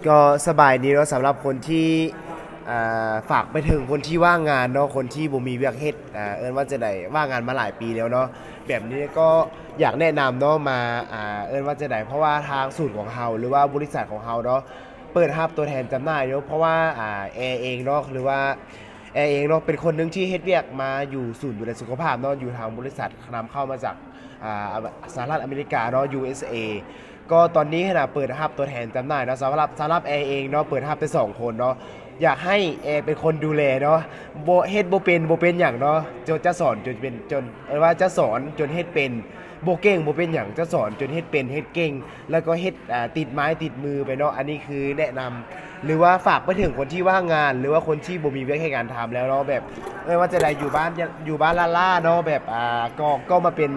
ກໍສະບາຍດີເນາະ ສຳລັບຄົນທີ່ ອ່າ ຝາກໄປເຖິງຄົນທີ່ວ່າງງານເນາະ ຄົນທີ່ບໍ່ມີວຽກເຮັດ ອ່າ ເອີ້ນວ່າຈັ່ງໃດ ວ່າງງານມາຫຼາຍປີແລ້ວເນາະ ແບບນີ້ກໍຢາກແນະນຳເນາະ ມາ ອ່າ ເອີ້ນວ່າຈັ່ງໃດ ເພາະວ່າທາງສູນຂອງເຮົາ ຫຼືວ່າບໍລິສັດຂອງເຮົາເນາະ ເປີດຮັບຕົວແທນຈຳໜ່າຍເນາະ ເພາະວ່າ ອ່າ ແອເອງເນາະ ຫຼືວ່າ ແອເອງເນາະ ເປັນຄົນໜຶ່ງທີ່ເຮັດວຽກມາຢູ່ສູນດູແລສຸຂະພາບເນາະ ຢູ່ທາງບໍລິສັດນຳເຂົ້າມາຈາກ ອ່າ ສະຫະລັດອາເມລິກາເນາະ ຢູເອສເອ ກໍຕອນນີ້ຫັ້ນນະ ເປີດຮັບຕົວແທນຈຳໜ່າຍເນາະ ສຳລັບ ສຳລັບແອເອງເນາະ ເປີດຮັບແຕ່ສອງຄົນເນາະ ຢາກໃຫ້ແອເປັນຄົນດູແລເນາະ ບໍ່ ເຮັດບໍ່ເປັນ ບໍ່ເປັນຫຍັງເນາະ ຈະ ຈະສອນຈົນເປັນ ຈົນ ເອີ້ນວ່າຈະສອນຈົນເຮັດເປັນ ບໍ່ເກັ່ງບໍ່ເປັນຫຍັງ ຈະສອນຈົນເຮັດເປັນ ເຮັດເກັ່ງ ແລ້ວກໍເຮັດ ອ່າ ຕິດໄມ້ຕິດມືໄປເນາະ ອັນນີ້ຄືແນະນຳ ຫຼືວ່າຝາກໄປເຖິງຄົນທີ່ວ່າງງານ ຫຼືວ່າຄົນທີ່ບໍ່ມີວຽກເຮັດງານທຳແລ້ວເນາະ ແບບ ເອີ້ນວ່າຈັ່ງໃດ ຢູ່ບ້ານ ຢູ່ບ້ານລ້າໆເນາະ ແບບ ອ່າ ກໍ ກໍມາເປັນ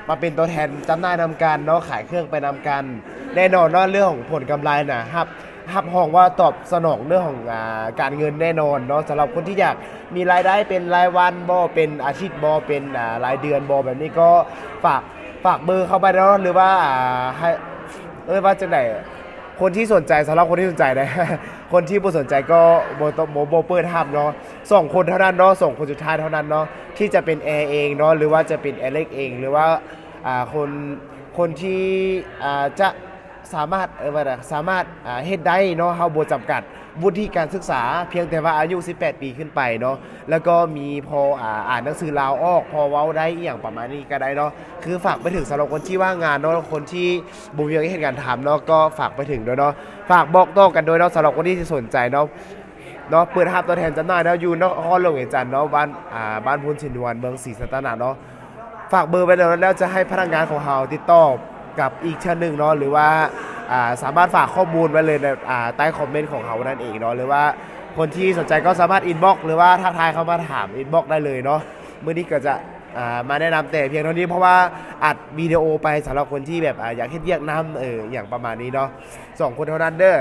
ມາເປັນຕົວແທນຈຳໜ່າຍນຳກັນເນາະ ຂາຍເຄື່ອງໄປນຳກັນ ແນ່ນອນເນາະ ເລື່ອງຂອງຜົນກຳໄລນະ ຮັບ ຮັບຮອງວ່າຕອບສະໜອງເລື່ອງຂອງ ອ່າ ການເງິນແນ່ນອນເນາະ ສຳລັບຄົນທີ່ຢາກມີລາຍໄດ້ເປັນລາຍວັນບໍ ເປັນອາທິດບໍ ເປັນ ອ່າ ລາຍເດືອນບໍ ແບບນີ້ກໍຝາກ ຝາກເບີເຂົ້າໄປເນາະ ຫຼືວ່າ ອ່າ ໃຫ້ ເອີ້ນວ່າຈັ່ງໃດ ຄົນທີ່ສົນໃຈ ສຳລັບຄົນທີ່ສົນໃຈນະ ຄົນທີ່ບໍ່ສົນໃຈກໍບໍ່ຕ້ອງ ບໍ່ ບໍ່ເປີດຮັບເນາະ ສອງຄົນເທົ່ານັ້ນເນາະ ສອງຄົນສຸດທ້າຍເທົ່ານັ້ນເນາະ ທີ່ຈະເປັນແອເອງເນາະ ຫຼືວ່າຈະເປັນແອເລັກເອງ ຫຼືວ່າ ອ່າ ຄົນ ຄົນທີ່ ອ່າ ຈະສາມາດ ເອີ້ນວ່າ ສາມາດ ອ່າ ເຮັດໄດ້ເນາະ ເຮົາບໍ່ຈຳກັດວຸດທິການສຶກສາ ພຽງແຕ່ວ່າອາຍຸສິບແປດປີຂຶ້ນໄປເນາະ ແລ້ວກໍມີພໍ ອ່າ ອ່ານໜັງສືລາວອອກ ພໍເວົ້າໄດ້ ອີ່ຫຍັງປະມານນີ້ກໍໄດ້ເນາະ ຄືຝາກໄປເຖິງສຳລັບຄົນທີ່ວ່າງງານເນາະ ຄົນທີ່ບໍ່ມີວຽກເຮັດງານທຳເນາະ ກໍຝາກໄປເຖິງດ້ວຍເນາະ ຝາກບອກຕໍ່ກັນດ້ວຍເນາະ ສຳລັບຄົນທີ່ສົນໃຈເນາະ ເນາະ ເປີດຮັບຕົວແທນຈຳໜ່າຍເນາະ ຢູ່ນະຄອນຫຼວງວຽງຈັນເນາະ ບ້ານ ອ່າ ບ້ານໂພນສີນວນ ເມືອງສີສັດຕະນາກເນາະ ຝາກເບີໄວ້ແລ້ວ ແລ້ວຈະໃຫ້ພະນັກງານຂອງເຮົາຕິດຕໍ່ກັບອີກເທື່ອໜຶ່ງເນາະ ຫຼືວ່າ ອ່າ ສາມາດຝາກຂໍ້ມູນໄວ້ເລີຍໃນ ອ່າ ໃຕ້ຄອມເມັນຂອງເຮົານັ້ນເອງເນາະ ຫຼືວ່າຄົນທີ່ສົນໃຈກໍສາມາດອິນບັອກ ຫຼືວ່າທັກທາຍເຂົ້າມາຖາມອິນບັອກໄດ້ເລີຍເນາະ ມື້ນີ້ກໍຈະ ອ່າ ມາແນະນຳແຕ່ພຽງເທົ່ານີ້ ເພາະວ່າອັດວິດີໂອໄປ ສຳລັບຄົນທີ່ແບບ ອ່າ ຢາກເຮັດວຽກນຳ ເອີ ອີ່ຫຍັງປະມານນີ້ເນາະ ສອງຄົນເທົ່ານັ້ນເດີ.